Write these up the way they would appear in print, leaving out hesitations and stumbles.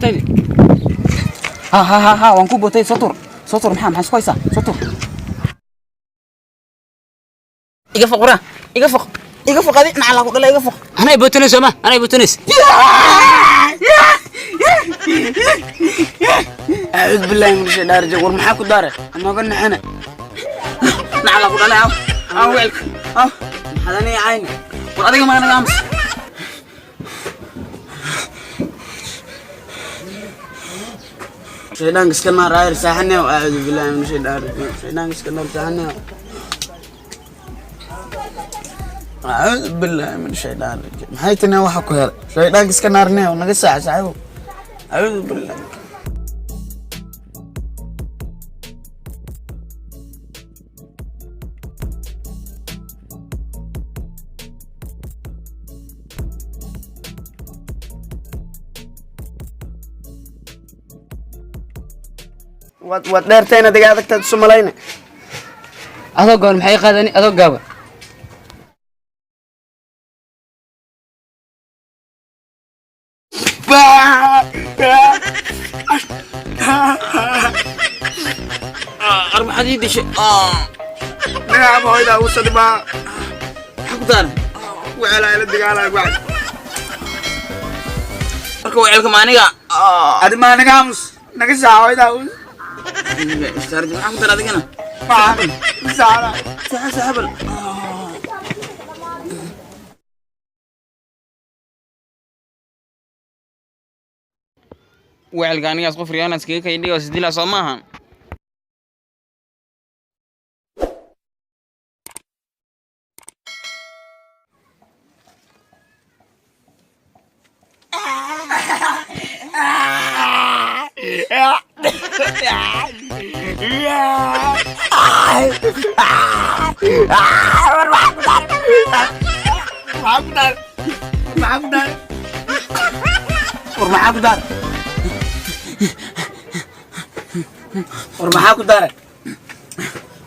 Bootayni. Ha ha ha ha, waan ku bootay. Soo tuur, soo tuur. Maxaa isku haysaa? Soo tuur. Iga foq waraa, iga foq, iga foq. Adi nacalaa ku dhala, iga foq. Anay bootanayso ma anay bootanayso. Acuud billahi min shaytaan rajiim. War maxaa ku daaray? Nooga naxana. Nacalaa ku dhalay. Aw aw, weelka aw. Maxaad aniga cayni? War adiga maa naga aamus. Shaydaanka iska naar, ayr saaxaneew. Acuudu billahi min shaytaan rajiim. Shaydaanka iska naar, saaxaneew. Acuudu billahi min shaytaan rajiim. Maxay tani waxa ku helay? Shaydaanka iska naarneew, naga saax saaxiibow. Acuudu billahi. Waad dheertayna adiga, adagtaad isu malayna. Adoo gaaban maxay qaadani? Adoo gaaban. Ar maxaad ii dishay? Magaca hooyada ugu sadibaa. Maxaa ku daaray? Wecel ila dagaalaa wacd. Marka wecelka ma aniga? Adi maa naga aamus, naga saax hooyada ugu. Maxaa ku daaray adigana? Saara. Saxa saxabal. Wecelka anigaas qof riyaana iskaga kaydhiga oo isdilaa soo maaha. Maxaa ku daaray? War maxaa ku daaray? War maxaa ku daaray?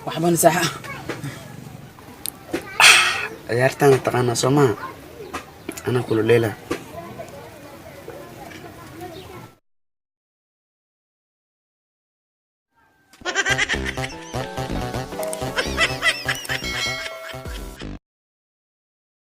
Waxbana saaxa. Ciyaartaana taqaanaa soo maha? Anaa kula dheelaa.